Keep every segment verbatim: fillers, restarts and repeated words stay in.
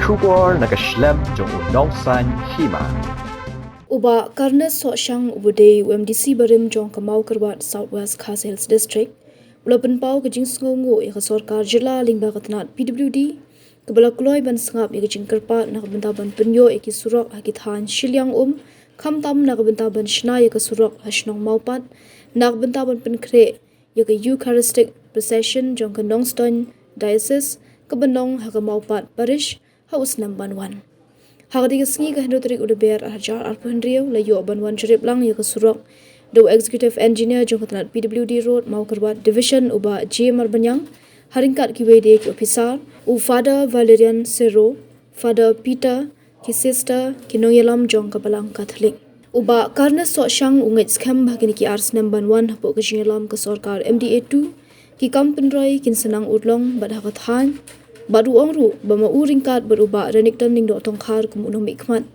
Khubor na ka shlem jong u Nongsaiñ Hima. U Bah Carnes Sohshang uba dei u M D C barim jong ka Mawkyrwat South West Khasi Hills District, u la pynpaw ka jingsngewnguh ïa ka sorkar jylla lyngba ka tnat P W D, kaba la kloi ban sngap ïa ka jingkyrpad na ka bynta ban pynïoh ïa ki surok ha ki thaiñ Shiliang Um, khamtam na ka bynta ban shna ïa ka surok ha shnong Mawpat, na ka bynta ban pynkhreh ïa ka Eucharistic Procession jong ka Nongstoiñ Diocese, kaba long ha ka Mawpat Parish, ha u snem ban wan. Ha katei ka sngi, ka hynriew tarik u Lber ar hajar arphew hynriew, la ïoh ban wan jurip lang ïa ka surok da u Executive Engineer jong ka tnat P W D Road Mawkyrwat Division, u Bah J Marbaniang, ha ryngkat kiwei de ki ophisar, u Father Valerian Sero, Father Peter, ki sister, ki nongïalam jong ka Balang Katholik. U Bah Carnes Sohshang u ngeit skhem ba ha kine ki ar snem ban wan hapoh ka jingïalam ka sorkar M D A two, ki kam pynroi kin sa nang urlong bad ha ka thaiñ, bad u ong ruh ba ma u ryngkat bad u Bah Renikton Lyngdoh Tongkhar kum u nongmihkhmat,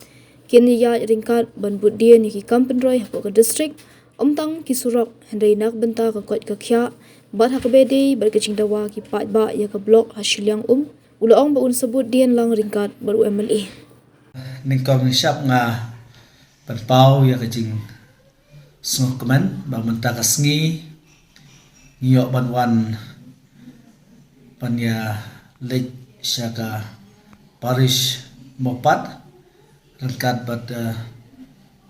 kin ïaid ryngkat ban bud dien ïa ki kam pynroi hapoh ka district, ym tang ki surok, hynrei na ka bynta ka koit ka khiah, bad ha kaba ïadei bad ka jingdawa ki paidbah ïa ka block ha Shiliang Um, u la ong ba un sa bud dien lang ryngkat bad u M L A. Nyngkong nyngshap nga pynpaw ïa ka jingsngewkmen ba mynta ka sngi ngi ïoh ban wan ban ïa leit sha ka Parish Mawpat ryngkat bad, eh,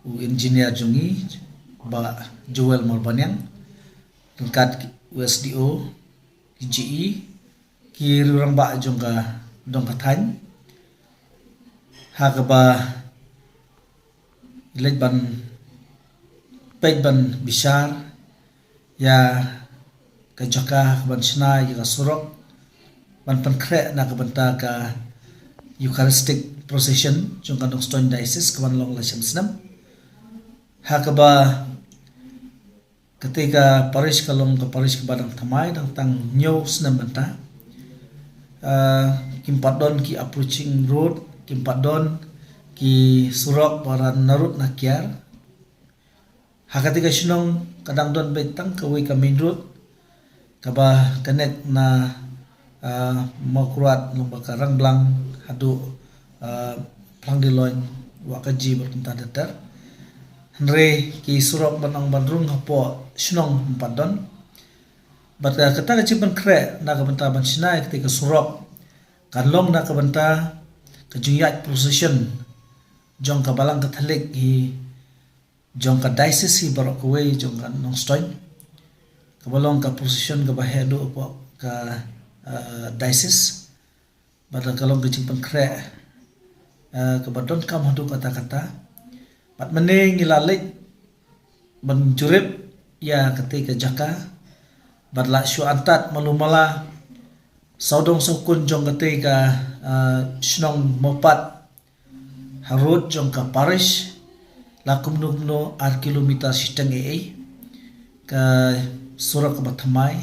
u engineer jong ngi, Bah Joel Marbaniang, ryngkat u S D O, ki G E, ki riew rangbah jong ka dong ka thaiñ, ha kaba leit ban peit ban bishar ïa ka jaka ha kaban shna ïa ka surok ban pynkhreh na ka bynta ka Eucharistic Procession jong ka Nongstoiñ Diocese kaban long la snem snem. Ha kaba katei ka parish ka long ka parish kaba dang thymmai, dang tang hynñiew snem mynta. Ah, kim pat don ki approaching road, kim pat don ki surok ba ran narud na kiar. Ha katei ka shnong ka dang don beit tang kawei ka main road kaba connect na, ah, Mawkyrwat lyngba ka Rangblang haduh, ah, Phlang Diloin, Wahkaji bad kumta ter ter. Hynrei ki surok ban ong ban rung hapoh shnong ym pat don. Bad, ah, kata ka jingpynkhreh na ka bynta ban shna ïa katei ka surok kan long na ka bynta ka jingïaid procession jong ka Balang Katholik hi jong ka diocese hi baroh kawei jong ka Nongstoiñ. Kaba long ka procession kaba heh duh hapoh ka, eh, diocese. Bad ka long ka jingpynkhreh, eh, kaba donkam haduh katta katta. Bad mynne ngi la leit ban jurip ïa katei ka jaka. Bad la shu antad malu mala sawdong sawkun jong katei ka, eh, shnong Mawpat, ha road jong ka parish, la kumno kumno ar kilometer shiteng ei ei. Ka surok kaba thymmai,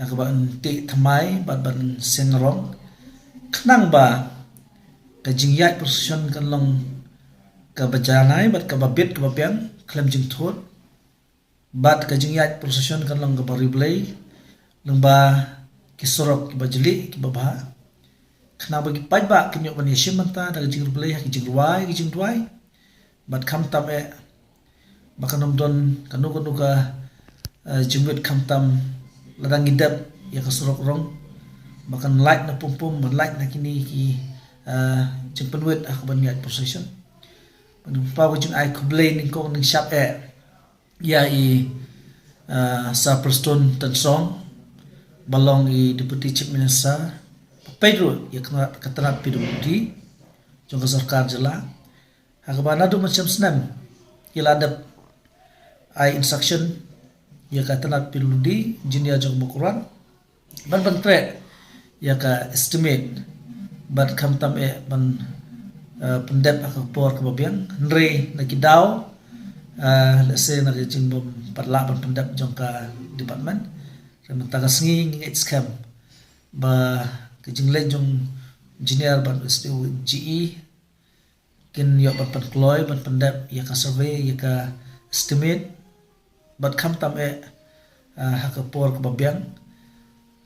ha kaba yn tih thymmai bad ban seng rong. Khnang ba ka jingïaid procession kan long kaba janai bad kaba bit kaba biang khlem jingthut. Bad ka jingïaid procession kan long kaba riewblei, lyngba ki surok kiba jylliew kiba bha. Khnang ba ki paidbah kin ïoh ban ïashim bynta da ka jingriewblei ha ki jingrwai, ki jingduwai. Bad khamtam eh ba kan ym don kano kano ka, eh, jingwit khamtam lada ngi dep ïa ka surok rong. Ba kan lait na pum pum, ban lait na kine ki, eh, jingpynwit ha kaban ïaid procession. Ban pynpaw ka jingai khublei nyngkong nyngshap eh ïa i, ah, Sir Prestone Tynsong, ba long i Deputy Chief Minister, ba peit ruh ïa ka tnat, ka tnat P W D jong ka sorkar jylla. Ha kaba naduh mynshem snem i la dep ai instruction ïa ka tnat P W D, engineer jong ka Mawkyrwat, ban pynkhreh ïa ka estimate bad khamtam eh ban, eh, pyndep ha ka por kaba biang. Hynrei na ki daw, eh, lehse na ka jingbym pat lah ban pyndep jong ka department, hynrei mynta ka sngi ngi ngeit skhem ba ka jingleit jong engineer bad S D O, G E kin ïoh ban pynkloi, ban pyndep ïa ka survey, ïa ka estimate. Bad khamtam eh, ah, ha ka por kaba biang,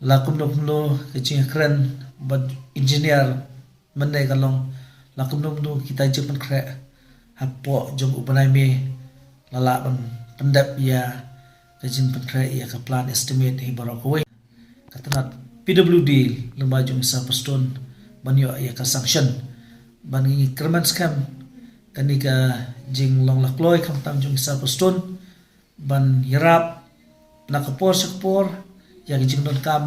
la kumno kumno ka jingkren bad engineer mynne ka long la kumno kumno kita jingpynkhreh hapoh jong u bnai May la lah ban pyndep ïa ka jingpynkhreh ïa ka plan estimate hi baroh kawei. Ka tnat P W D lyngba jong i Sir Prestone ban ïoh ïa ka sanction. Ban ngi kyrmen skhem kane ka jinglong la kloi khamtam jong i Sir Prestone ban ïarap na ka por sha ka por ïa ka jingdonkam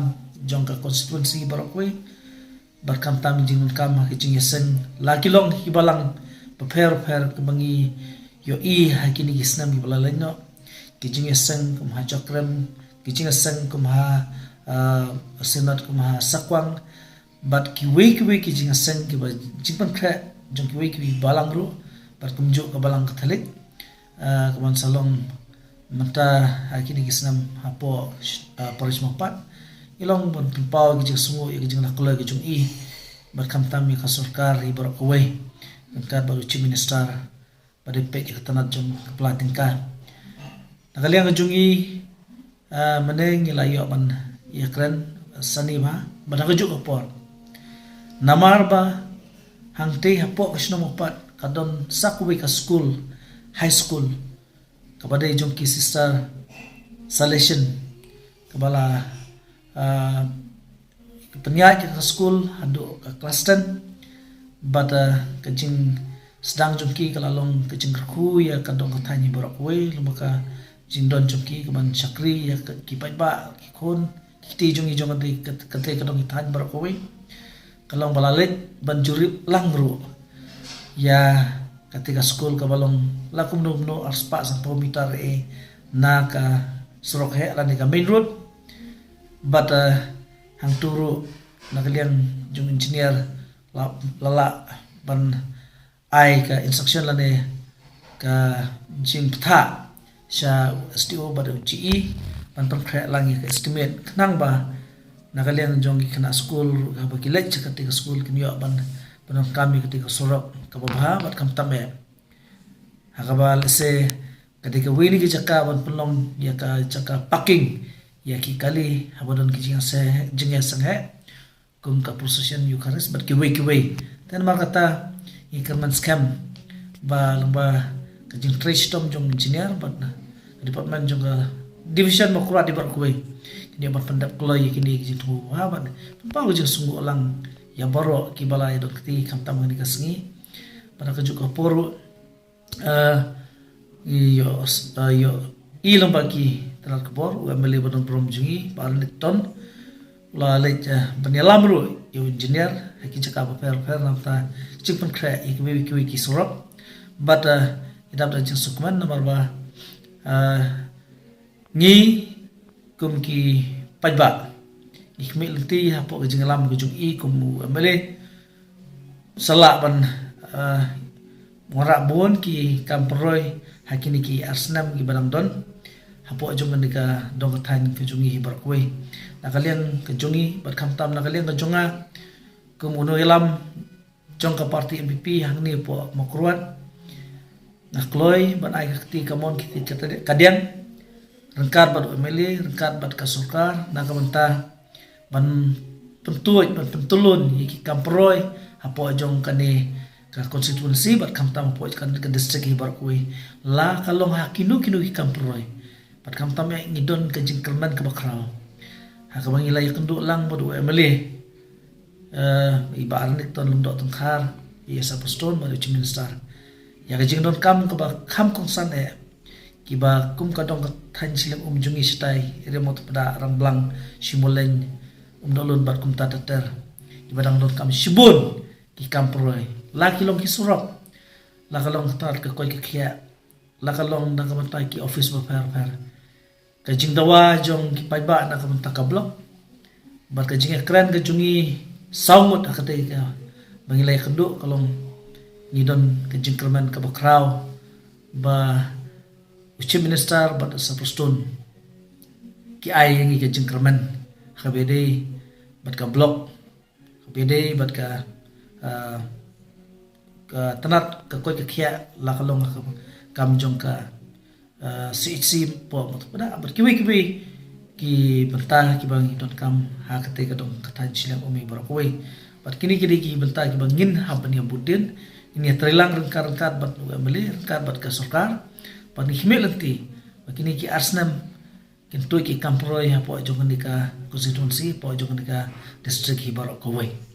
jong ka constituency baroh kawei. Bad khamtam jingdonkam ha ki jingïaseng la ki long ki balang bapher bapher kaba ngi ïohi ha kine ki snem kiba la leit noh. Ki jingïaseng kum ha Jakrem, ki jingïaseng kum ha, ah, Synod kum ha Sakwang. Bad kiwei kiwei ki jingïaseng kiba jingpynkhreh jong kiwei kiwei balang ruh, bad kumjuh ka balang Katholik. Ah, ka ban sa long mynta ha kine ki snem hapoh, ah, Parish Mawpat. I long ban pynpaw ki jingsngew ïa ki jinglakloi ki jong i bad khamtam ïa ka sorkar hi baroh kawei. Ryngkat bad u Chief Minister bad i peit ïa ka tnat jong ka pla tyngka. Na ka liang ka jong i, ah, mynne ngi la ïoh ban ïakren sani bha bad ha kajuh ka por. Namar ba hangtei hapoh ka shnong Mawpat ka don sa kawei ka skul, high school, kaba dei jong ki Sister Salesian, kaba la, ah, pynïaid ka skul haduh ka klas ten. Bad, ah, ka jingsdang jong ki ka la long ka jingkyrkhu ïa ka dong ka thaiñ hi baroh kawei, lem bad ka jingdon jong ki ka ban shakri ïa ki paidbah ki khun ki kti jong i jong ka dei ka dei ka dong ka thaiñ baroh kawei. Ka long ba la leit ban jurip lang ruh ïa kata ka skul kaba long la kumno kumno arspah sanphew meter eh na ka surok heh lane ka main road. Bad, eh, hangtu ruh na ka liang jong engineer la la lah ban ai ka instruction lane ka jingpyntha sha S D O bad u G E ban pynkhreh lang ïa ka estimate khnang ba na ka liang jong ki khynnah skul ruh haba ki leit sha kata ka skul kin ïoh ban pyndonkam ïa kata ka surok kaba bha bad khamtam eh. Ha kaba lehse ka dei kawei na ki jaka ban pynlong ïa ka jaka parking ïa ki kali haba don ki jingïaseng, jingïaseng heh kum ka procession Eucharist bad kiwei kiwei. Te namar kata ngi kyrmen skhem ba lyngba ka jingtrei shitom jong engineer bad department jong ka division Mawkyrwat baroh kawei kin ïoh ban pyndep kloi ïa kine ki jingthmu bha bad pynpaw ka jingsngew lang ïa baroh kiba la ïadon kti khamtam kane ka sngi. Bad ha kajuh ka por ruh, eh, ïoh, eh, ïoh i lyngba ki tnat khubor u M L A ba don burom jong ngi Bah Arnick Ton u la leit, eh, ban ïalam ruh ïa u engineer ha ki jaka bapher bapher na ka bynta jingpynkhreh ïa kiwei kiwei ki surok. Bad, eh, i dap da jingsngewkmen namar ba, eh, ngi kum ki paidbah ngi khmih lynti hapoh ka jingïalam ka jong i kum u M L A. Sa lah ban, eh, wanrah bun ki kam pynroi ha kine ki ar snem kiba dang don hapoh jong kane ka dong ka thaiñ ka jong i hi baroh kawei. Na ka liang ka jong i bad khamtam na ka liang ka jong nga kum u nongïalam jong ka party N P P hangne hapoh Mawkyrwat. Nga kloi ban ai ka kti kamon kti kadiang ryngkat bad u M L A, ryngkat bad ka sorkar na ka bynta ban pyntuid ban pyntylun ïa ki kam pynroi hapoh jong kane ka constituency bad khamtam hapoh kane ka district hi baroh kawei. La ka long ha kino kino ki kam pynroi bad khamtam eh ngi don ka jingkyrmen kaba khraw ha kaba ngi la ïakynduh lang bad u M L A, eh, i Bah Arnick Ton Lyngdoh Tyngkhar, i Sir Prestone bad u Chief Minister ïa ka jingdonkam kaba kham kongsan eh kiba kum ka dong ka thaiñ shiliang um jong ngi shatai ri Mawtyrpdah Rangblang Shimuleng Umdohlun bad kumta ter ter kiba dang donkam shibun ki kam pynroi la ki long ki surok la ka long ka tnat ka koit ka khiah la ka long na ka bynta ki office bapher bapher. Ka jingdawa jong ki paidbah na ka bynta ka block bad ka jingïakren ka jong ngi saw ngut ha katei ka ba ngi la ïakynduh ka long ngi don ka jingkyrmen kaba khraw ba u Chief Minister bad Sir Prestone ki ai ïa ngi ka jingkyrmen ha kaba ïadei bad ka block kaba ïadei bad ka, ah, ka tnat ka koit ka khiah la ka long ka kam jong ka, ah, C H C hapoh Mawtyrpdah bad kiwei kiwei ki bynta kiba ngi donkam ha katei ka dong ka thaiñ shiliang um hi baroh kawei. Bad kine ki dei ki bynta kiba ngin hap ban ïa bud dien, ngin ïa trei lang ryngkat ryngkat bad u M L A, ryngkat bad ka sorkar. Bad ngi khmih lynti ba kine ki ar snem kin tuid ki kam pynroi hapoh jong kane ka constituency, hapoh jong kane ka district hi baroh kawei.